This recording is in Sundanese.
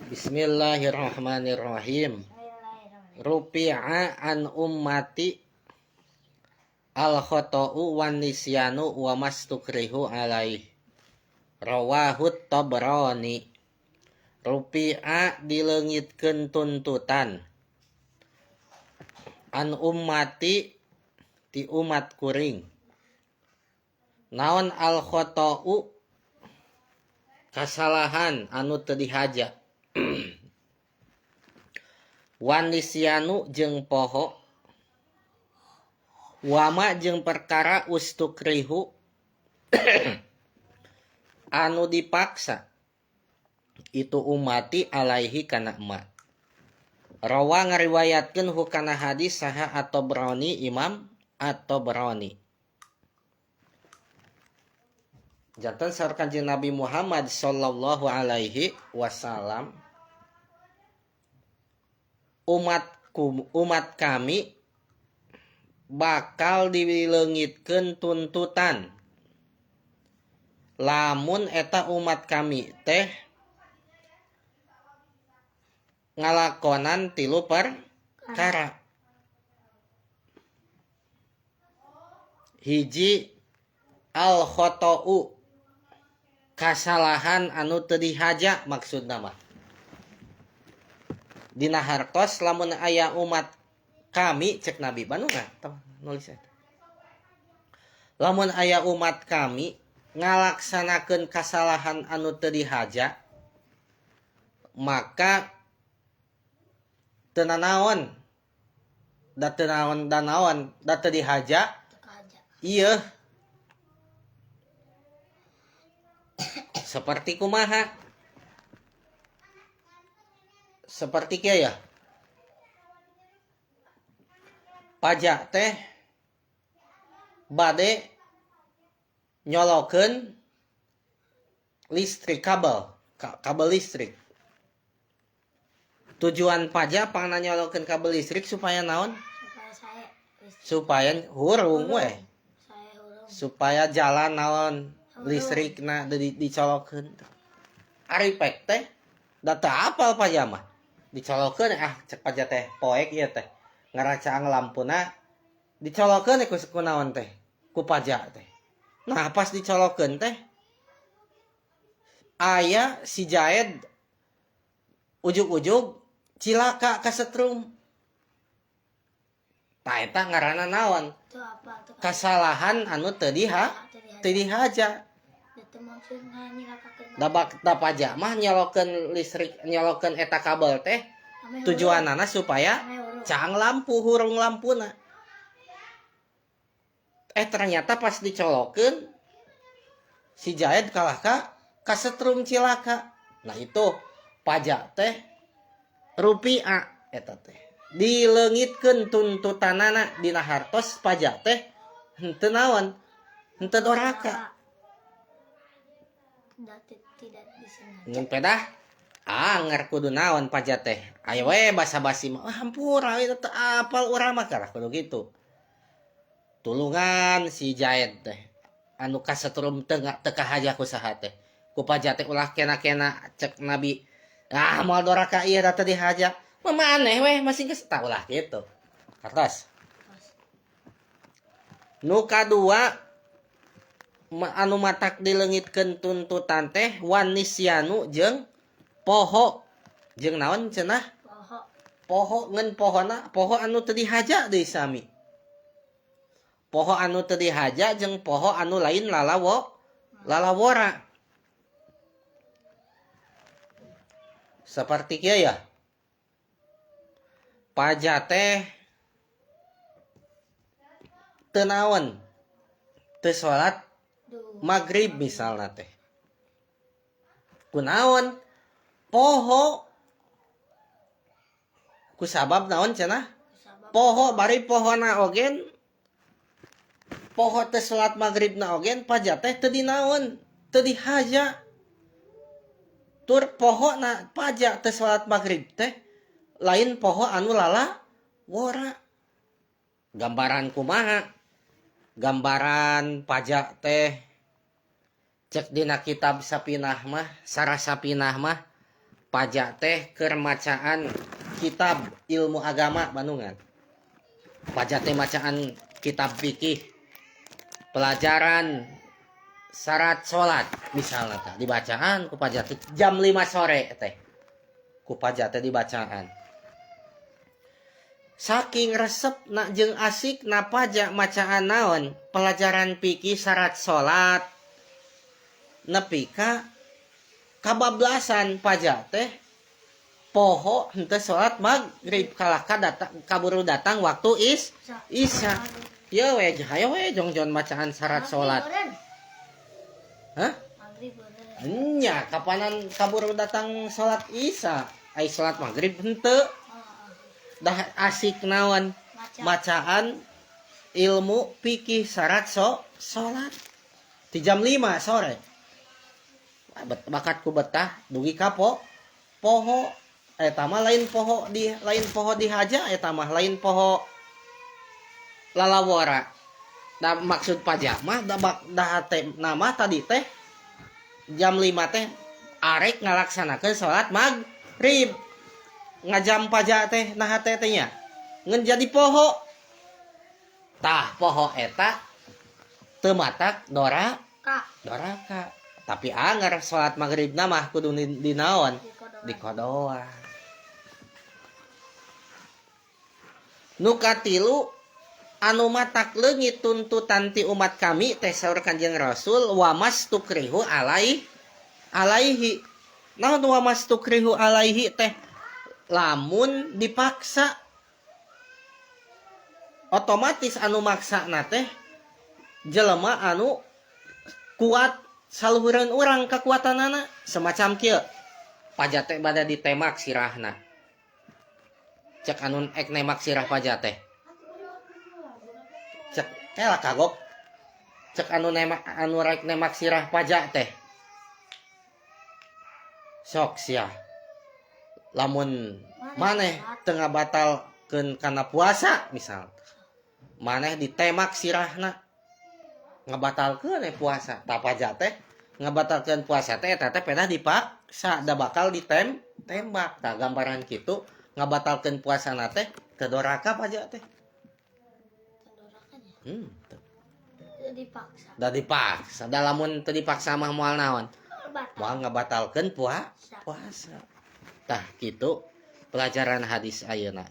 Bismillahirrahmanirrahim. Rufi'a an ummati al khata'u wan nisyanu wa mastukrihu alaih. Rawahu Tabrani. Rufi'a dileungitkeun tuntutan an ummati ti umat kuring. Naon al khata'u kasalahan anu teu dihaja. Wan nisyanu jeung poho wama jeung perkara ustukrihu anu dipaksa itu umati alaihi kana ma. Rawa ngariwayatkeun hukana hadis saha At-Tabrani Imam At-Tabrani. Janten saur Kanjeng Nabi Muhammad sallallahu alaihi wasallam, umat kami bakal dileungitkeun tuntutan lamun eta umat kami teh ngalakonan tilu perkara. Hiji, al khata'u kasalahan anu teu dihaja maksudna mah. Dina hartos lamun aya umat kami cek Nabi Bandung tah nulis eta. Lamun aya umat kami ngalaksanakeun kasalahan anu teu dihaja maka teu nanaon da teu naon da naon da teu dihaja ieu seperti kumaha seperti kieu ya pajak teh bade nyolokeun listrik kabel kabel listrik. Tujuan pajak pangna nyolokeun kabel listrik supaya naon? Supaya hurung weh. Supaya jalan naon listrikna dicolokeun. Ari pek teh da teu apal pajak mah. Dicolokeun ah cek pajak teh poek ieu teh. Ngaracaang lampuna dicolokeun ku naon teh? Ku pajak teh. Nah pas dicolokeun teh aya si Jaed ujug-ujug cilaka kasetrum. Tah eta ngaranna naon? Kasalahan anu teu dihaja. Da pajak mah nyolokeun listrik nyolokeun eta kabel teh tujuanana supaya caang lampu hurung lampuna. Ternyata pas dicolokeun si Jaed kalah ka kasetrum cilaka. Nah itu pajak teh rupiah eta teh dileungitkeun tuntutanana dina hartos pajak teh henteu naon henteu doraka. Ngan pedah anger kudu naon pajak teh ayo we basa-basi mah hampura we teu apal urang mah kalah kudu kitu. Tulungan si Jaed teh anu kasetrum teu teu kahaja ku saha teh ku pajak teh ulah kena-kena cek Nabi ah moal doraka ieu da teu dihaja mah maneh weh masih geus tah ulah kitu. Kartos. Nu kadua anu matak dileungitkeun tuntutan teh wan nisyanu jeung poho jeung naon cenah poho ngeun pohona poho anu teu dihaja deui sami. Poho anu teu dihaja jeung poho anu lain lalawora. Seperti kieu ya. Pajak teh teu naon teu salat magrib misalna teh. Kunaon poho ku sabab naon cenah? Poho bari pohona ogen poho teh salat magribna ogen pajak teh teu dinaon teu dihaja. Tur pohona pajak teh salat magrib teh lain poho anu lala wora. Gambaran kumaha? Gambaran pajak teh cek dina kitab Sapinah mah, sarah Sapinah mah Paja teh keur macaan kitab ilmu agama Bandungan. Paja teh macaan kitab fikih, pelajaran syarat salat misalnya tah dibacaan ku paja teh jam 5 sore teh. Ku paja teh dibacaan. Saking resep na jeung asik na paja macaan naon pelajaran fikih syarat salat nepi ka kabablasan paja teh poho henteu salat maghrib kalahka datang kaburu datang waktu isya. Ye we hayo we jongjon macaan syarat salat. Hah? Nya kapanan kaburu datang salat isya, ai salat maghrib henteu. Dah asik naon macaan ilmu fikih syarat salat di jam 5 sore. Bakat ku betah dugi ka poho eta mah lain poho di lain poho dihaja eta mah lain poho lalawora. Da maksud pajak mah da dah teh nama tadi teh jam 5 teh arek ngalaksanakeun salat maghrib. Ngajam pajak teh nah teh teh nya ngan jadi poho. Tah poho eta teu matak doraka. Tapi anger salat maghribna mah kudu dinaon dikodoan. Nu katilu anu matak leungit tuntutan ti umat kami teh saur Kanjeng Rasul wamas tukrihu alaihi. Naon wamas tukrihu alaihi teh lamun dipaksa otomatis anu maksana teh jelema anu kuat saluhureun urang kekuatanana semacam kieu. Paja teh bada ditemak sirahna. Cek anu ek nemak sirah paja teh. Cek lah kagok. Cek anu nemak anu rek nemak sirah paja teh. Sok sia. Lamun maneh teu ngabatalkeun kana puasa misal. Maneh ditemak sirahna ngabatalkeun puasa. Tah paja teh ngabatalkeun puasa teh eta teh pedah dipaksa da bakal ditembak. Tah gambaran kitu ngabatalkeun puasana teh teu doraka paja teh. Teu dipaksa. Da dipaksa. Da lamun teu dipaksa mah moal naon? Moal ngabatalkeun puasa. Tah kitu pelajaran hadis ayeuna.